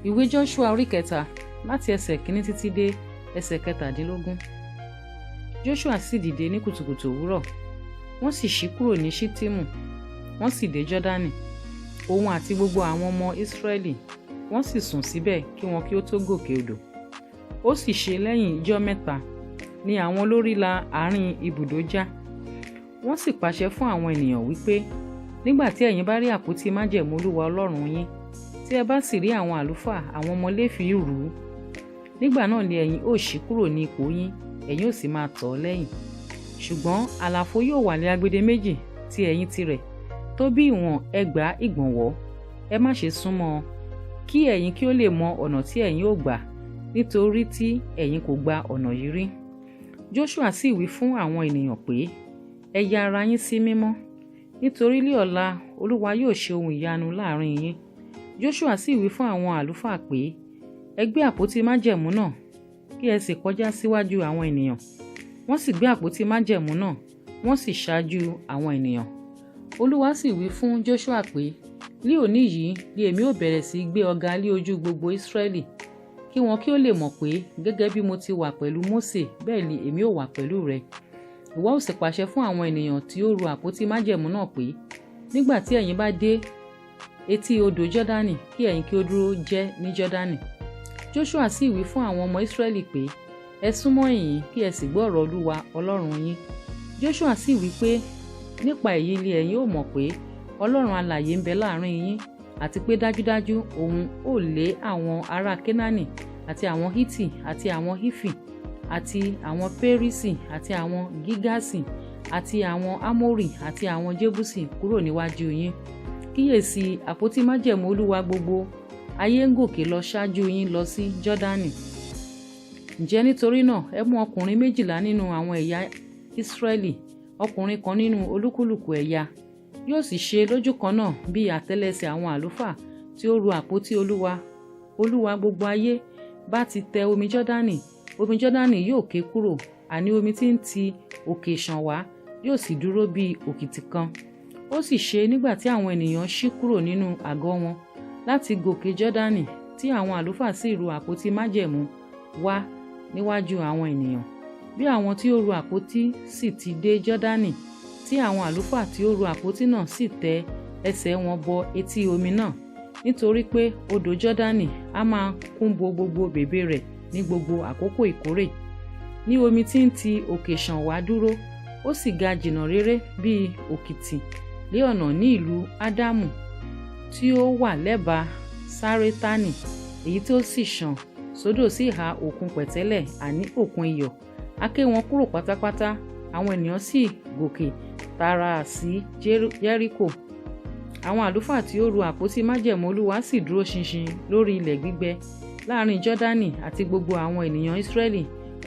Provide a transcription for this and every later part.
Ìwé Joshua orí kẹta, láti ẹsẹ̀ kìíní títí dé ẹsẹ̀ 17. Joshua sì dìde ní kùtùkùtù òwúrọ̀, wọ́n sì ṣí kúrò ní Ṣittimu, wọ́n sì dé Jọ́dánì, òun àti gbogbo àwọn ọmọ Ísírẹ́lì, wọ́n sì sùn síbẹ̀ kí wọn kí ó tó gòkè odò. Ó sì ṣe lẹ́yìn ijọ́ 3 ni àwọn olórí la àárín ibùdó já. Wọ́n sì pàṣẹ fún àwọn ènìyàn wípé, nígbà tí ẹ̀yin bá rí àpótí májẹ̀mú Olúwa Ọlọ́run yín, tí ẹ bá sì rí àwọn àlùfáà àwọn ọmọ Léfì rù ú, nígbà náà ni ẹ̀yin ó ṣí kúrò ní ipò yín, ẹ̀yin ó sì máa tọ̀ ọ́ lẹ́yìn. Ṣùgbọ́n àlàfo yóò wà ní agbede méjì ti ẹ̀yìn tirẹ̀, tó bí ìwọ̀n 2000 ìgbọ̀nwọ́. Ẹ má ṣe súnmọ́ ọn, kí ẹ̀yin kí ó lè mọ ọ̀nà tí ẹ̀yin ó gbà, nítorí tí ẹ̀yin kò gba ọ̀nà yìí rí. Joshua sì wí fún àwọn ènìyàn pé, ẹ ya ara yín sí mímọ́, nítorí lí ọ̀la Olúwa yóò ṣe ohun ìyanu láàrin yín. Joshua sì wí fún àwọn àlùfáà pé, ẹ gbé àpótí májẹ̀mú náà, kí ẹ sì kọjá síwájú àwọn ènìyàn. Wọ́n sì gbé àpótí májẹ̀mú náà, wọ́n sì ṣáájú àwọn ènìyàn. Olúwa sì wí fún Joshua pé, lí òní yìí ni èmi ó bẹ̀rẹ̀ sí gbé ọ ga lí ojú gbogbo Ísírẹ́lì, kí wọn kí ó lè mọ̀ pé gẹ́gẹ́ bí mo ti wà pẹ̀lú Mósè, bẹ́ẹ̀ ni èmi ó wà pẹ̀lú rẹ. Ìwọ ó sì pàṣẹ fún àwọn ènìyàn tí ó ru àpótí májẹ̀mú náà pé, nígbà tí ẹ̀yin bá dé etí odò Jọ́dánì, kí ẹ̀yin kí ó dúró jẹ́ ní Jọ́dánì. Joshua sì wí fún àwọn ọmọ Ísírẹ́lì pé, ẹ súnmọ́ ìhín kí ẹ sì gbọ́ ọ̀rọ̀ Olúwa Ọlọ́run yín. Joshua sì wí pé, nípa èyí ni ẹ̀yin ó mọ̀ pé Ọlọ́run alààyè ń bẹ láàrin yín, àti pé dájúdájú òun ó lé àwọn ará Kénáánì àti àwọn Hítì àti àwọn Hífì àti àwọn Pérísì àti àwọn Gígásì àti àwọn Ámórì àti àwọn Jébúsì kúrò níwájú yín. Kíyèsí, àpótí májẹ̀mú Olúwa gbogbo ayé ń gòkè lọ ṣáájú yín lọ sí Jọ́dánì. Ǹjẹ́ nítorí náà ẹ mú ọkùnrin 12 nínú àwọn ẹ̀yà Ísírẹ́lì, ọkùnrin kan nínú olúkúlùkù ẹ̀yà. Yóò sì ṣe lójú kan náà bí àtẹ́lẹsẹ̀ àwọn àlùfáà tí ó ru àpótí Olúwa, Olúwa gbogbo ayé bá ti tẹ omi Jọ́dánì, omi Jọ́dánì yóò ké kúrò, àní omi tí ń ti òkè ṣàn wá yóò sì dúró bí òkìtì kan. Ó sì ṣe nígbà tí àwọn ènìyàn ṣí kúrò nínú àgọ́ wọn láti gòkè Jọ́dánì, tí àwọn àlùfáà sì ru àpótí májẹ̀mú wá níwájú àwọn ènìyàn. Bí àwọn tí ó ru àpótí sì ti dé Jọ́dánì, tí àwọn àlùfáà tí ó ru àpótí náà sì tẹ ẹsẹ̀ wọn bọ etí omi náà, nítorí pé odò Jọ́dánì a máa kún bo gbogbo bèbè rẹ̀ ní gbogbo àkókò ìkórè. Ní omi tí ń ti òkè ṣàn wá dúró, ó sì ga jìnnà réré bí òkìtì lé ọ̀nà ní ìlú Ádámù tí ó wà lẹ́bàá Sárétánì, èyí tí ó sì ṣàn sódò sí ìhà òkun pẹ̀tẹ́lẹ̀, àní òkun iyọ̀. A ké wọn kúrò pátápátá, àwọn ènìyàn sì gòkè tààrà sí Jẹ́ríkò. Àwọn àlùfáà tí ó ru àpótí májẹ̀mú Olúwa sì dúró ṣinṣin lórí ilẹ̀ gbígbẹ láàrin Jọ́dánì àti gbogbo àwọn ènìyàn Ísírẹ́lì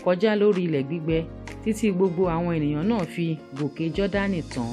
kọjá lórí ilẹ̀ gbígbẹ títí gbogbo àwọn ènìyàn náà fi gòkè Jọ́dánì tán.